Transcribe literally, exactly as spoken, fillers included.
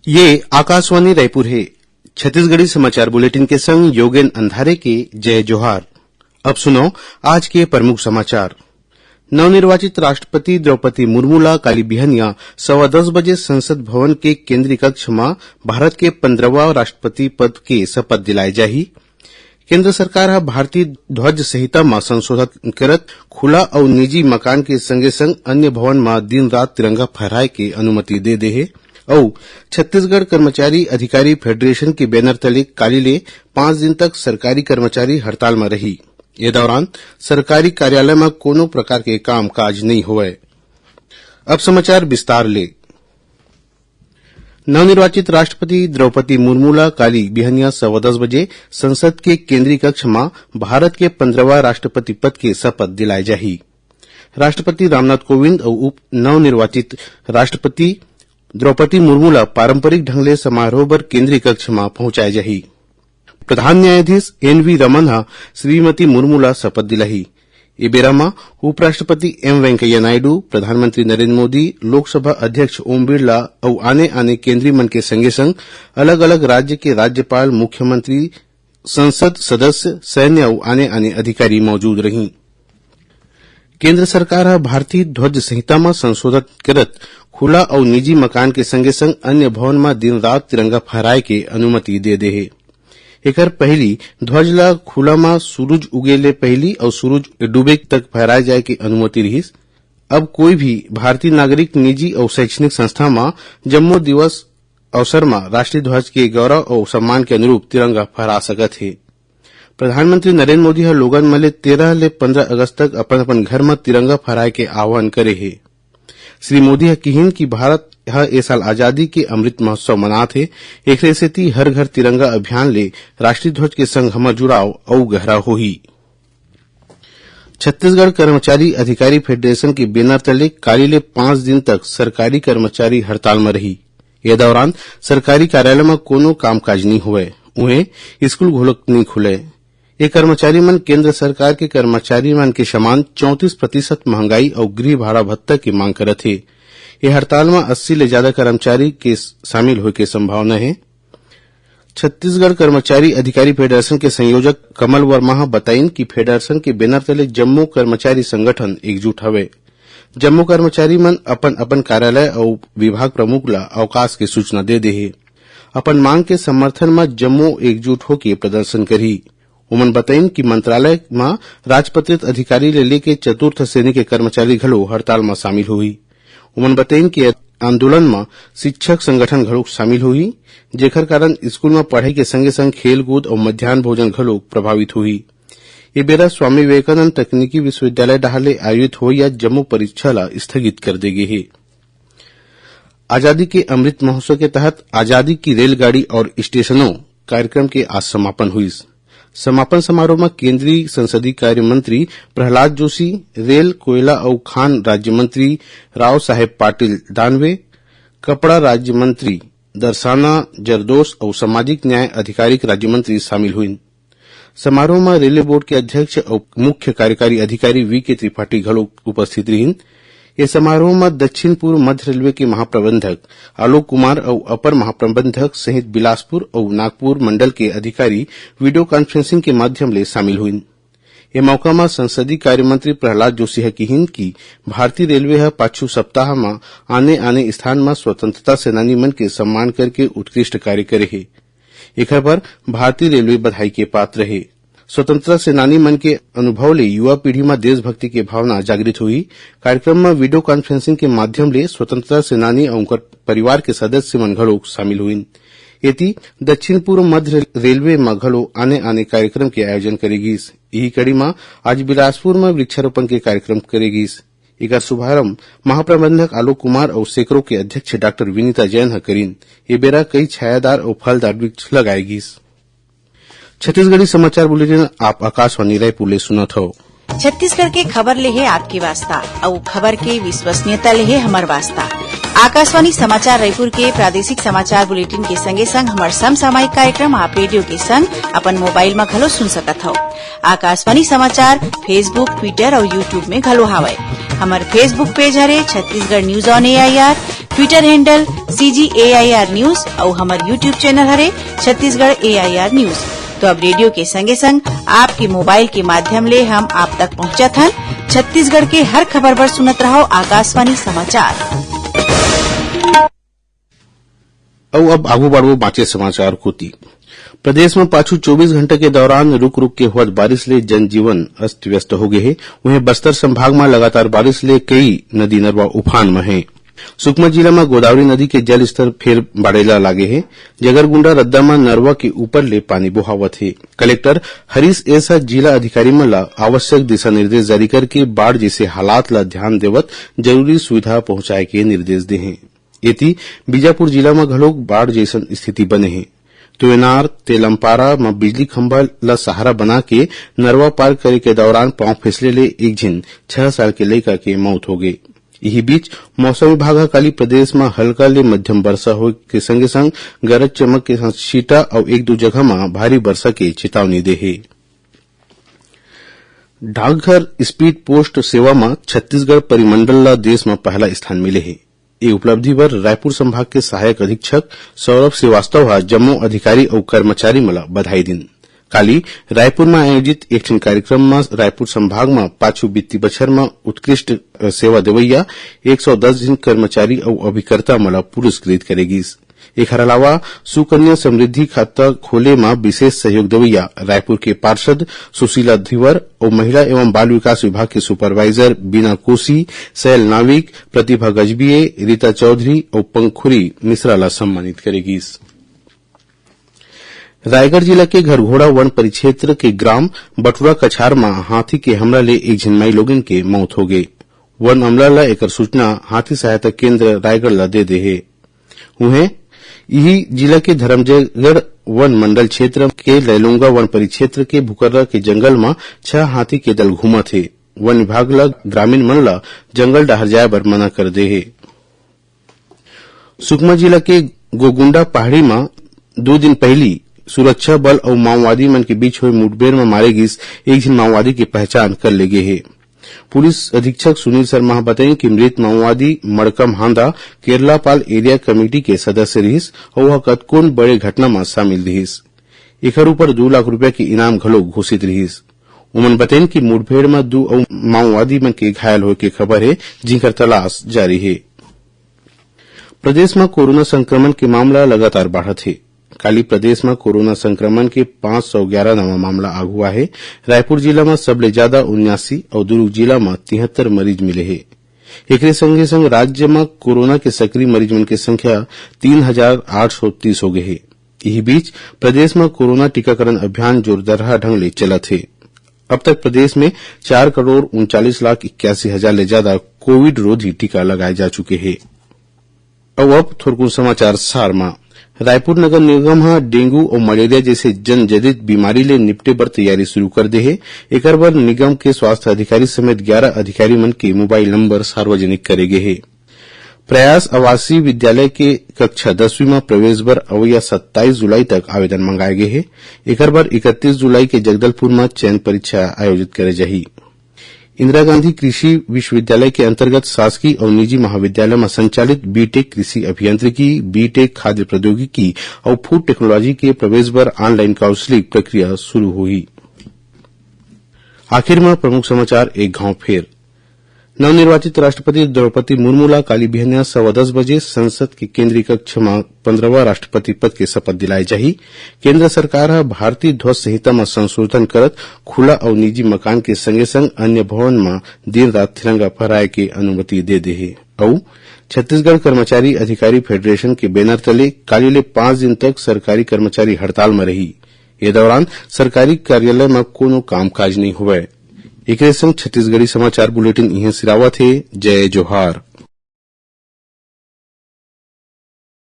ये आकाशवाणी रायपुर हे। छत्तीसगढ़ी समाचार बुलेटिन के संग योगेन अंधारे के जय जोहार। अब सुनो आज के प्रमुख समाचार। नवनिर्वाचित राष्ट्रपति द्रौपदी मुर्मू ला काली बिहनिया सवा दस बजे संसद भवन के केंद्रीय कक्ष म भारत के पंद्रहवां राष्ट्रपति पद के शपथ दिलाए जाही। केंद्र सरकार ह भारतीय ध्वज संहिता म संशोधन करत खुला अउ निजी मकान के संगे संग अन्य भवन म दिन रात तिरंगा फहराए के अनुमति दे दे हे। अउ छत्तीसगढ़ कर्मचारी अधिकारी फेडरेशन के बैनर तले काली ले पांच दिन तक सरकारी कर्मचारी हड़ताल म रही। ये दौरान सरकारी कार्यालय म कोनो प्रकार के काम काज नइ होवय। अब समाचार विस्तार ले। नवनिर्वाचित राष्ट्रपति द्रौपदी मुर्मू ला काली बिहनिया सवा दस बजे संसद के केंद्रीय कक्ष म भारत के पंद्रहवां राष्ट्रपति पद के शपथ दिलाए जाही। राष्ट्रपति रामनाथ कोविंद अउ उप नवनिर्वाचित राष्ट्रपति द्रौपदी मुर्मू ला पारंपरिक ढंग ले समारोह बर केंद्रीय कक्ष म पहुंचाए जाही। प्रधान न्यायाधीश एन वी रमन ह श्रीमती मुर्मू ला शपथ दिलाही। ए बेरा म उपराष्ट्रपति एम वेंकैया नायडू, प्रधानमंत्री नरेंद्र मोदी, लोकसभा अध्यक्ष ओम बिरला अउ आने-आने केंद्रीय मन के संगे-संग अलग-अलग राज्य के राज्यपाल, मुख्यमंत्री, संसद सदस्य, सैन्य अउ आने-आने अधिकारी मौजूद रहीं। केंद्र सरकार ह भारतीय ध्वज संहिता म संशोधन करत खुला अउ निजी मकान के संगे-संग अन्य भवन म दिन-रात तिरंगा फहराए के अनुमति दे दे हे। एकर पहिली ध्वज ल खुला म सूरज उगे ले पहिली अउ सूरज डूबे तक फहराए जाए के अनुमति रिहिस। अब कोई भी भारतीय नागरिक निजी अउ शैक्षणिक संस्था म जम्मो दिवस अवसर म राष्ट्रीय ध्वज के गौरव अउ सम्मान के अनुरूप तिरंगा फहरा सकत हे। प्रधानमंत्री नरेंद्र मोदी ह लोगन मन ले तेरह ले पंद्रह अगस्त तक अपन-अपन घर म तिरंगा फहराए के आह्वान करे हे। श्री मोदी ह किहिन कि भारत ह ए साल आजादी के अमृत महोत्सव मनात हे, एकरे सेती हर घर तिरंगा अभियान ले राष्ट्रीय ध्वज के संग हमर जुड़ाव अउ गहरा होही। छत्तीसगढ़ कर्मचारी अधिकारी फेडरेशन के बैनर तले काली ले पांच दिन तक सरकारी कर्मचारी हड़ताल म रही। ये दौरान सरकारी कार्यालय म कोनो कामकाज नइ होवय, उहें स्कूल घलोक नइ खुलय। ये कर्मचारी मन केंद्र सरकार के कर्मचारी मन के समान चौंतीस प्रतिशत महंगाई अउ गृह भाड़ा भत्ता के मांग करत हे। ये हड़ताल म अस्सी ले ज्यादा कर्मचारी के शामिल होए के संभावना हे। छत्तीसगढ़ कर्मचारी अधिकारी फेडरेशन के संयोजक कमल वर्मा ह बताइन कि फेडरेशन के बैनर तले जम्मो कर्मचारी संगठन एकजुट हवे। जम्मो कर्मचारी मन अपन-अपन कार्यालय अउ विभाग प्रमुख ला अवकाश के सूचना दे दे हे। अपन मांग के समर्थन म जम्मो एकजुट होके प्रदर्शन करही। उमन बताइन कि मंत्रालय म राजपत्रित अधिकारी ले लेके चतुर्थ श्रेणी के कर्मचारी घलो हड़ताल म शामिल होही। उमन बताइन कि आंदोलन म शिक्षक संगठन घलो शामिल होही, जेकर कारण स्कूल म पढ़ाई के संगे-संग खेल-कूद अउ मध्यान्ह भोजन घलो प्रभावित होही। ये बेरा स्वामी विवेकानंद तकनीकी विश्वविद्यालय डहार ले आयोजित होइया जम्मो परीक्षा ला स्थगित कर दे गे हे। आजादी के अमृत महोत्सव के तहत आजादी की रेलगाड़ी और स्टेशनों कार्यक्रम के आज समापन हुइस। समापन समारोह म केंद्रीय संसदीय कार्य मंत्री प्रहलाद जोशी, रेल, कोयला अउ खान राज्य मंत्री राव साहेब पाटिल दानवे, कपड़ा राज्य मंत्री दर्शाना जरदोश अउ सामाजिक न्याय अधिकारिक राज्य मंत्री शामिल होइन। समारोह म रेलवे बोर्ड के अध्यक्ष अउ मुख्य कार्यकारी अधिकारी वी के त्रिपाठी घलो उपस्थित रिहिन। ये समारोह म दक्षिण पूर्व मध्य रेलवे के महाप्रबंधक आलोक कुमार अउ अपर महाप्रबंधक सहित बिलासपुर अउ नागपुर मंडल के अधिकारी वीडियो कॉन्फ्रेंसिंग के माध्यम ले शामिल होइन। ये मौका म संसदीय कार्य मंत्री प्रहलाद जोशी ह किहिन कि भारतीय रेलवे ह पाछू सप्ताह म आने-आने स्थान म स्वतंत्रता सेनानी मन के सम्मान करके उत्कृष्ट कार्य करे हे। एखर बर भारतीय रेलवे बधाई के पात्र हे। स्वतंत्रता सेनानी मन के अनुभव ले युवा पीढ़ी म देशभक्ति के भावना जागृत होही। कार्यक्रम म वीडियो कॉन्फ्रेंसिंग के माध्यम ले स्वतंत्रता सेनानी अउ उनकर परिवार के सदस्य मन घलो शामिल होइन। एती दक्षिण पूर्व मध्य रेलवे म घलो आने-आने कार्यक्रम के आयोजन करे गिस। इही कड़ी म आज बिलासपुर म वृक्षारोपण के कार्यक्रम करे गिस। एकर शुभारंभ महाप्रबंधक आलोक कुमार अउ सेकरो के अध्यक्ष डॉक्टर विनीता जैन ह करिन। ये बेरा कई छायादार अउ फलदार वृक्ष लगाए गिस। छत्तीसगढ़ी समाचार बुलेटिन आप आकाशवाणी रायपुर ले सुनत हव। छत्तीसगढ़ के खबर ले हे आपके वास्ता, अउ खबर के विश्वसनीयता ले हे हमर वास्ता। आकाशवाणी समाचार रायपुर के प्रादेशिक समाचार बुलेटिन के संगे संग हमर समसामयिक कार्यक्रम आप रेडियो के संग अपन मोबाइल म घलो सुन सकत हव। आकाशवाणी समाचार Facebook, Twitter अउ YouTube में घलो हावय। हमर Facebook पेज हरे Chhattisgarh news on AIR. Twitter handle C G A I R News अउ हमर YouTube channel हरे Chhattisgarh A I R News। तो अब रेडियो के संगे संग आपके मोबाइल के माध्यम ले हम आप तक पहुंचत हन। छत्तीसगढ़ के हर खबर बर सुनत रहव आकाशवाणी समाचार। अउ अब आगू बढ़बो बांचे समाचार कोति। प्रदेश म पाछू चौबीस घंटा के दौरान रुक-रुक के होवत बारिश ले जनजीवन अस्त-व्यस्त हो गे हे। उहें, बस्तर संभाग म लगातार बारिश ले कई नदी नरवा उफान म हे। सुकमा जिला म गोदावरी नदी के जल स्तर फेर बाढ़े ला लागे हे। जगरगुंडा रद्दा म नरवा के ऊपर ले पानी बोहावत हे। कलेक्टर हरीश एस ह जिला अधिकारी मन ला आवश्यक दिशा निर्देश जारी करके बाढ़ जैसे हालात ला ध्यान देवत जरूरी सुविधा पहुंचाए के निर्देश दे हे। एती, बीजापुर जिला म घलोक बाढ़ जइसन स्थिति बने हे। तुएनार तेलमपारा म बिजली खंभा ल सहारा बना के नरवा पार करे के दौरान पांव फिसले ले एक झिन छह साल के लइका के मौत हो गे। इही बीच, मौसम विभाग ह काली प्रदेश म हल्का ले मध्यम वर्षा होए के संगे संग गरज चमक के साथ छींटा अउ एक दू जगह म भारी वर्षा के चेतावनी दे हे। डाकघर स्पीड पोस्ट सेवा म छत्तीसगढ़ परिमंडल ल देश म पहला स्थान मिले हे। ए उपलब्धि बर रायपुर संभाग के सहायक अधीक्षक सौरभ श्रीवास्तव ह जम्मो अधिकारी अउ कर्मचारी मन ल बधाई दिन। काली रायपुर म आयोजित एक ठिन कार्यक्रम म रायपुर संभाग म पाछू बित्ती बछर म उत्कृष्ट, अ, सेवा देवइया एक सौ दस झिन कर्मचारी अउ अभिकर्ता मन ल पुरस्कृत करे गिस। एखर अलावा सुकन्या समृद्धि खाता खोले म विशेष सहयोग देवइया रायपुर के पार्षद सुशीला धीवर अउ महिला एवं बाल विकास विभाग के सुपरवाइजर बीना कोसी, सैल नाविक, प्रतिभा गजबीये, रीता चौधरी अउ पंखुरी मिश्रा ला सम्मानित करे गिस। रायगढ़ जिला के घरघोड़ा वन परिक्षेत्र के ग्राम बटुरा कछार म हाथी के हमला ले एक झिन माई लोगिन के मौत हो गे। वन अमला ल एकर सूचना हाथी सहायता केंद्र रायगढ़ ल दे दे हे। उहें, इही जिला के धरमजयगढ़ वन मंडल क्षेत्र के लैलूंगा वन परिक्षेत्र के भुकर्रा के जंगल म छह हाथी के दल घूमत हे। वन विभाग ल ग्रामीण मन ल जंगल डहर जाए बर मना कर दे हे। सुकमा जिला के गोगुंडा पहाड़ी म दो दिन पहिली सुरक्षा बल अउ माओवादी मन के बीच होए मुठभेड़ म मारे गिस एक झिन माओवादी के पहचान कर ले गे हे। पुलिस अधीक्षक सुनील शर्मा ह बताइन कि मृत माओवादी मड़कम हांदा केरलापाल एरिया कमेटी के सदस्य रिहिस अउ ओह कतकोन बड़े घटना म शामिल रिहिस। एखर ऊपर दू लाख रुपया के इनाम घलो घोषित रिहिस। उमन बताइन कि मुठभेड़ म दू अउ माओवादी मन के घायल होए के खबर हे, जिंकर तलाश जारी हे। प्रदेश म कोरोना संक्रमण के मामला लगातार बाढ़त हे। काली प्रदेश म कोरोना संक्रमण के पाँच सौ ग्यारह नवा मामला आघू आए हे। रायपुर जिला म सबले जादा उन्यासी अउ दुर्ग जिला म तिहत्तर मरीज मिले हे। एकरे संगे संग राज्य म कोरोना के सक्रिय मरीज मन के संख्या तीन हजार आठ सौ तीस हो गे हे। इही बीच, प्रदेश म कोरोना टीकाकरण अभियान जोरदारहा ढंग ले चलत हे। अब तक प्रदेश में चार करोड़ उनचालीस लाख इक्यासी हजार ले जादा कोविड रोधी टीका लगाए जा चुके हे। अउ अब थोरकुन समाचार सार म। रायपुर नगर निगम ह डेंगू अउ मलेरिया जैसे जन जनित बीमारी ले निपटे बर तैयारी शुरू कर दे हे। एकर बर निगम के स्वास्थ्य अधिकारी समेत ग्यारह अधिकारी मन के मोबाइल नंबर सार्वजनिक करे गे हे। प्रयास आवासीय विद्यालय के कक्षा दसवीं म प्रवेश बर अवइया सत्ताईस जुलाई तक आवेदन मंगाए गे हे। एकर बर इकतीस जुलाई के जगदलपुर म चयन परीक्षा आयोजित करे जाही। इंदिरा गांधी कृषि विश्वविद्यालय के अंतर्गत शासकीय अउ निजी महाविद्यालय म संचालित बीटेक कृषि अभियांत्रिकी, बीटेक खाद्य प्रौद्योगिकी अउ फूड टेक्नोलॉजी के प्रवेश बर ऑनलाइन काउंसलिंग प्रक्रिया शुरू होही। आखिर म प्रमुख समाचार एक घांव फेर। नवनिर्वाचित राष्ट्रपति द्रौपदी मुर्मू ला काली बिहनिया सवा दस बजे संसद के केंद्रीय कक्ष म पंद्रहवां राष्ट्रपति पद के शपथ दिलाए जाही। केंद्र सरकार ह भारतीय ध्वज संहिता म संशोधन करत खुला अउ निजी मकान के संगे संग अन्य भवन म दिन रात तिरंगा फहराए के अनुमति दे दे हे। अउ छत्तीसगढ़ कर्मचारी अधिकारी फेडरेशन के बैनर तले काली ले पांच दिन तक सरकारी कर्मचारी हड़ताल म रही। ये दौरान सरकारी कार्यालय म कोनो कामकाज नइ होवय। एकरे संग छत्तीसगढ़ी समाचार बुलेटिन इहें सिरावत हे। जय जोहार।